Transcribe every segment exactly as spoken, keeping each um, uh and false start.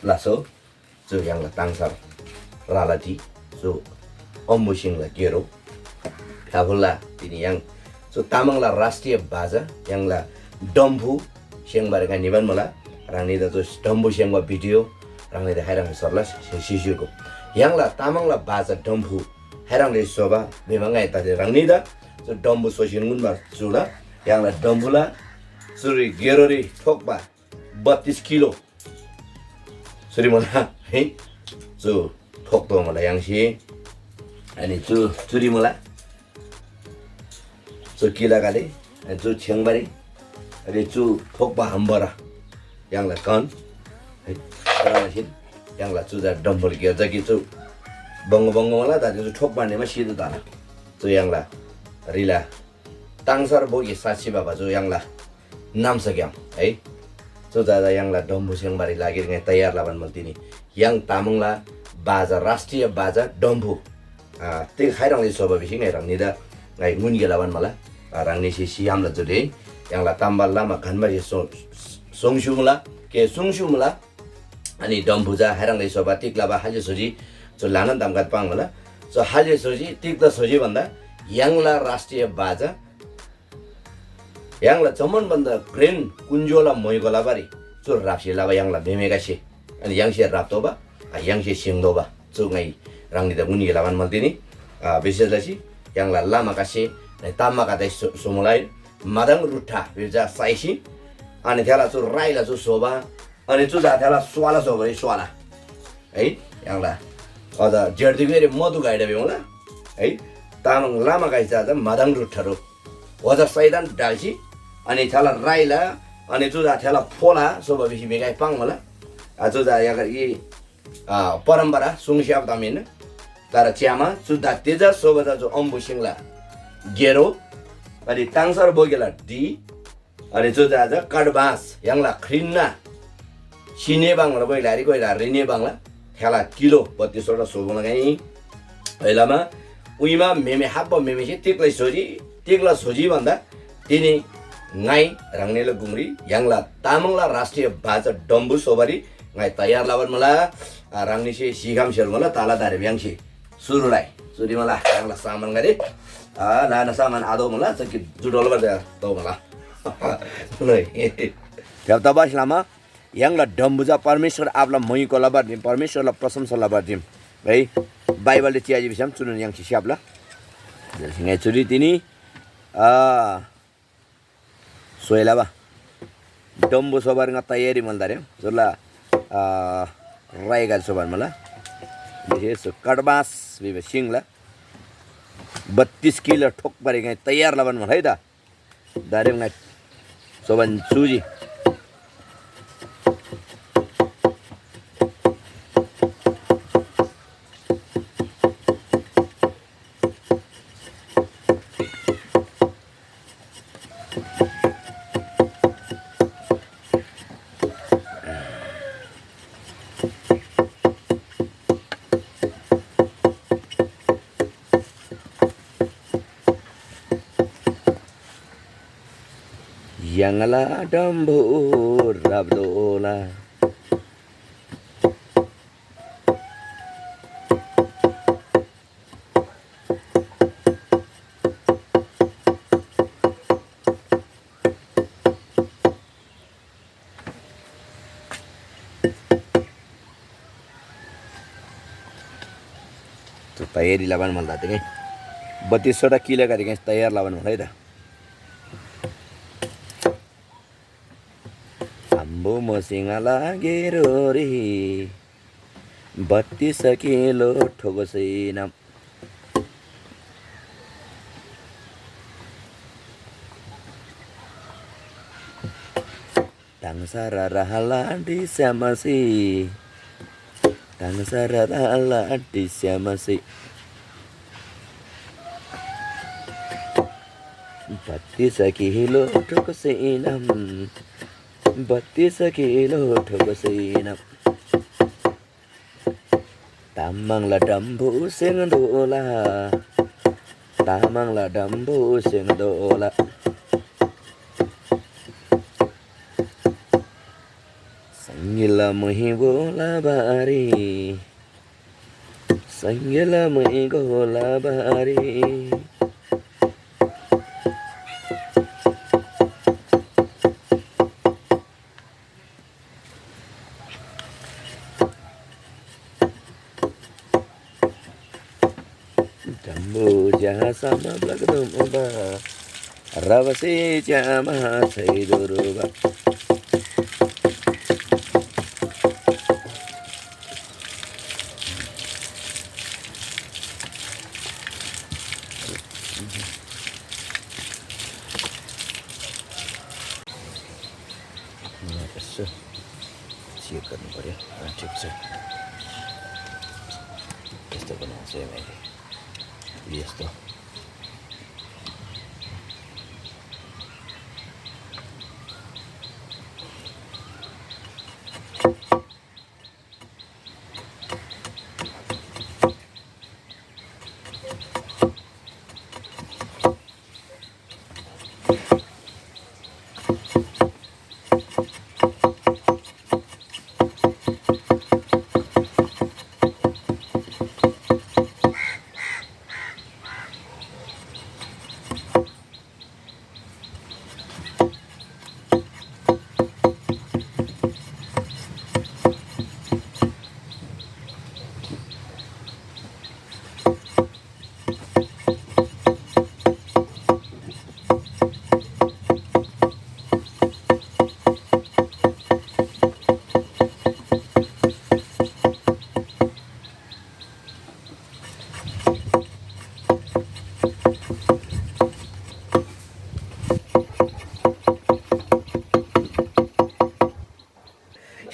लासो, चु य्‍हाङला ताङसार रालाटी, चु अम्बुसिङला गेरो फ्‍याफुल्‍ला तिनी य्‍हाङ चु तामाङला राष्ट्रिय बाजा य्‍हाङला डम्फु स्‍य्‍हाङ्बारी ङा निबान मुला। ह्राङनीदा चु डम्फु स्‍य्‍हाङ्बा भिडियो ह्राङनीदा खाइह्राङ सर्ला सिस्युको य्‍हाङला तामाङला बाजा डम्फु खाइह्राङले स्‍होबा भिमा ङाइ तदे ह्राङनीदा चु डम्फु स्‍होसीन गुन्‍बा चुला य्‍हाङला डम्फुला चुरी गेरोरी ठोक्‍बा बत्तीस किलो चुरी मुला है। चु ठोक्‍तो मुला य्‍हाङसे अनि चु चुरी मुला चु किलागदे अनि चु छेङ्बारी अनि चु ठोक्‍बा हम्बरा य्‍हाङला कन है। तर आमासेन य्‍हाङला चु जा डम्बल गिर जा कि चु बङ्गो बङ्गो मुला दादी चु ठोक्‍बा नेमा सिधो ताला चु य्‍हाङला रिला ताङसर बोगी साक्षी बाबा चु य्‍हाङला नाम्‍साग्‍याम है। चु दादा य्‍हाङला डम्‍बु स्‍य्‍हाङ्बारी लागिरी ङाइ तयार लबान मुला तिनी य्‍हाङ तामाङला बाजा, राष्ट्रिय बाजा डम्‍बु। आ, तिग खाइह्राङसे स्‍होबा भिसी ङाइ ह्राङनीदा ङाइ ङुन्‍गे लबान मुला। आ, ह्राङनीसे सियामला जुदे य्‍हाङला ताम्‍बा लमा घन्‍बासे सो-, सोङस्‍यु मुला, के सुङस्‍यु मुला। अनि डम्‍बु चा खाइह्राङसे स्‍होबा तिग लबा हाजे स्‍होजी चु ल्‍हानान तामगदे पाङ्‌मुला। चु हाजे स्‍होजी तिग्‍दा स्‍होजी भन्‍दा य्‍हाङला राष्ट्रिय बाजा य्‍हाङला जम्‍मान भन्‍दा घ्रेन कुन्‍जोला म्‍होइगो लबारी चुर ह्राप्‍सी लबा य्‍हाङला म्‍हेमेगसे अनि य्‍हाङसे ह्राप्‍तोःबा, आ, य्‍हाङसे स्‍य्‍हाङ्तोःबा चु ङाइ ह्राङनीदा उन्‍गे लबान मल्‍तिनी। आ, विशेष लसी य्‍हाङला लामागसे, तामागदे सु-, सुमुलाइ मादङ रुट्ठा भिजा साइसी अनि थेला चु राइला चु स्‍होबा अनि चु जा थेला स्वाला स्‍होबा स्वाला है य्‍हाङला अझ जेर्दिगेरी मधु गाइडा भिमुला है। तामाङ लामागै चा मादङ रुट्ठारो ओजा सैतान ढाल्‍सी अनि थेला राइला अनि चुजा थेला फोला सोबा भिसी म्‍हिगै पाङ्‌मुला। आ, चुजा यागर यी, आ, परम्परा सुङस्‍याब ताम हिन्‍ना। तर च्‍यामा चुदा तेजा सोबा चा चु अम्‍बु सिङला गेरो अनि ताङसर बोगेला ढी अनि चुजा चा कडबाँस य्‍हाङला ख्रिन्‍ना सिने बाङला कोइला रि कोइला रिने बाङला थेला किलो बत्तीसवटा सोबा ङाइ। हैलामा उइमा म्‍हेमे हाप्‍बा म्‍हेमेसे तिक्‍लै स्‍होजी, तिक्‍ला स्‍होजी भन्‍दा तिनी ङाइ ह्राङनीला गुङरी य्‍हाङला तामाङला राष्ट्रिय बाजा डम्‍बु स्‍होबारी ङाइ तयार लबान मुला। आ, ह्राङनीसे सिखम स्‍हेल मुला ताला दारे भ्‍याङ्‍सी सुरुलाई चुरी मुला ह्राङला सामानगदे, आ, नाना सामान आदो मुला चकी जुडोल बजा दो मुला। नै। थेब तबास लमा य्‍हाङला डम्‍बु चा परमेश्‍वर आबाला मोइको लबार दिम, परमेश्‍वरला प्रशंसा लबार दिम है। बाइबलले च्‍याजी भिसम चुनोन य्‍हाङसे स्‍याप्‍ला। जैसे ङाइ चुरी तिनी, आ, सोइलाबा डम्‍बु सोबार ङा तयारी मल दारे। चुला, आ, राइगाल सोबार मला। विशेष कडबास भिबा सिङला बत्तीस किलो ठोक्‍बारी ङाइ तयार लबान मल है दा। दारेम ङाइ सोबन चुजी। य्‍हाङला डम्‍बु राप्‍तोःला। तयारी लबान मला तिगै बत्तीसवटा किलो गरी तयार लबान मला है त। अम्‍बु मोसिङला गेरोरी बत्तीस किलो ठोगोसैनम। ताङसा र रहला डिस्यामसी, ताङसा र रहला डिस्यामसी। बत्तीस किलो ठोगोसैनम, बत्तीस किलो ठोगोसैनम। तामाङला डम्‍बु सेङदोला, तामाङला डम्‍बु सेङदोला। सङ्गे लमही बोला बारी, संगे लमही गोला बारी। जम्बो ज्या समा ब्लक दोम बा, रबसे ज्या मा छै दोरो बा। यसो चेक गर्नु पऱ्यो। अँ, ठिक छ। यस्तो बनाउँछु है मैले। यस्तो।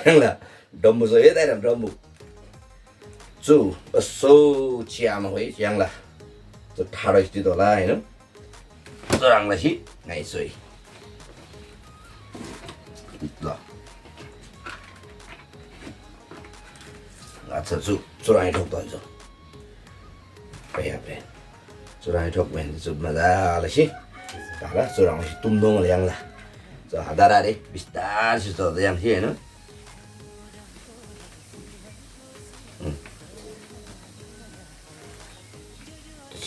य्‍हाङला डम्बु छ, ए दाइराम डम्बु। चु असो च्‍यामा होइ य्‍हाङला। चु ठाडो स्थित होला, हैन? चुह्रङ् लसी ङाइ सोइ। ल। अच्छा, चु चुह्रङ् ठोक्दो है चु। पे, पे। चुह्रङ् ठोक बहिनी चु मजा लसी। ताला चुह्रङ् लसी तुम दोङ ल्याङला। चु हदार रे बिस्तार सी चु याङ्सी, हैन?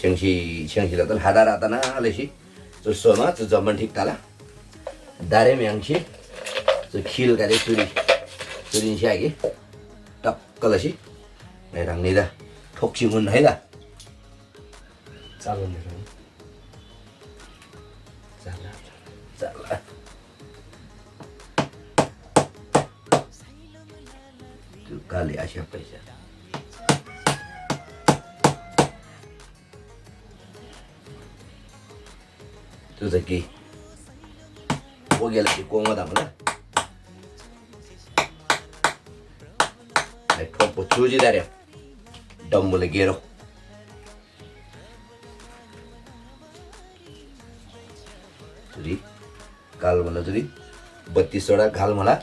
छेङ्सी छेङ्सी लतन हादा रातना लेसी चु सोमा चु जम्मन ठिक तला। दारेम याङ्सी चु खिलगदे चुरी चुरिन्सी आगे टक्क लसी ह्राङनी दा ठोक्सी मुन है दा। चालन हेरौँ। चाल, चाल। त्यो गाली आस्या पैसा। त्यो चाहिँ के? ओगेला कि कोङमा धाम ना? ठोक्पो चुजी दारे डम्बुले गेरो। चुरी गाल मला चुरी बत्तीसवटा गाल मला।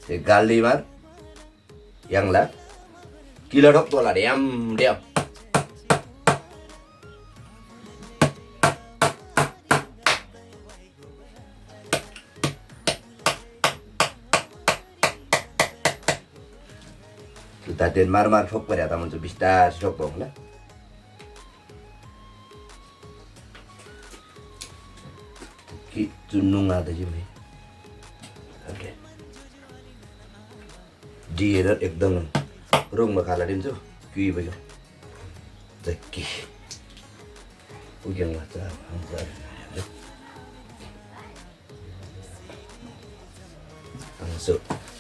ते गाल दिमार य्‍हाङला किलो ठोक तोला ड्याम ड्याम। चु दातेन मार मार ठोक पर्या त, मन चु बिस्तार ठोक बङ्ला। कि चु नुङा त जिम्मे। ओके। डिएर एकदम रुङमा खाला दिन्छु। क्युइ भयो। जक्की। उज्याङ लाग्छ। So,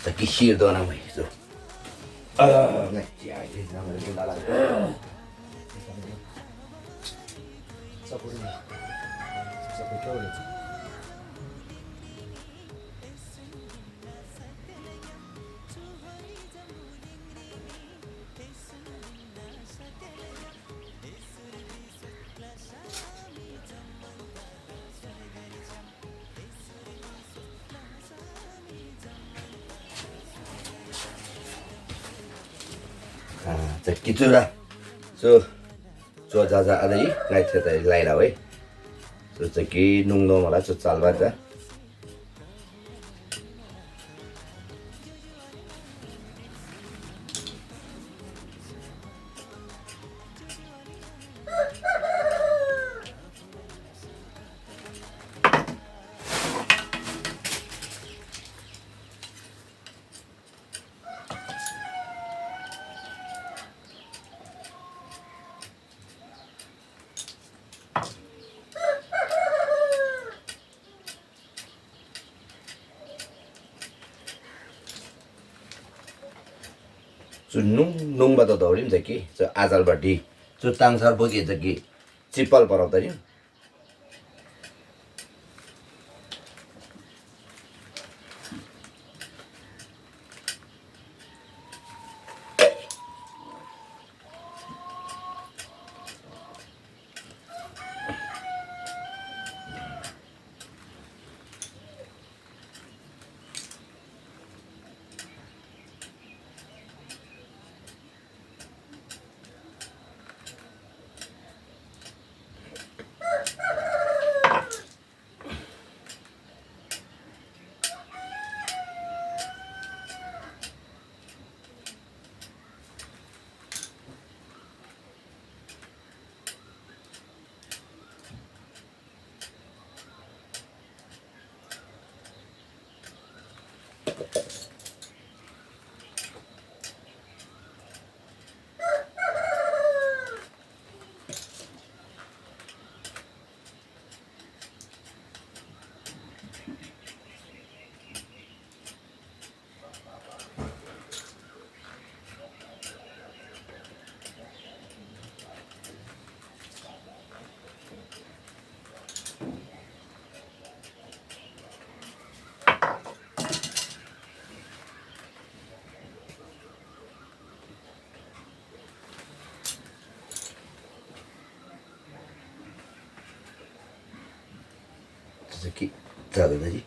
taki shir dona mai so. Ah, na ya, ya, na mai dona la. Sapuri. Sapuri. Ah, cakki chura. So, so jaja adai ngai theta lai la wei. So cakki nung no mala so chalba ta. चु नुङ नुङबा ततोःरीम जकि चु आजलबा ढि चु ताङसर बोके जकि चिप्पल परब तरिम। जस्तो कि जाँदा दाजु।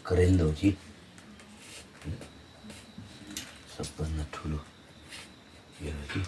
करेन्ट दोजी सबभन्दा ठुलो यो हो कि।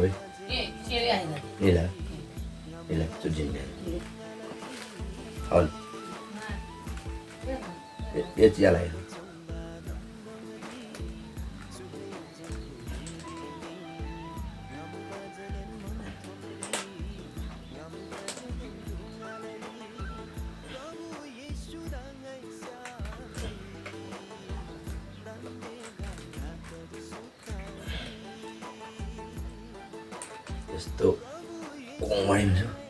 Oi. Nila. Nila, tu jin ne. Hol. Ye, ye, ya lai. यस्तो कोमल छ।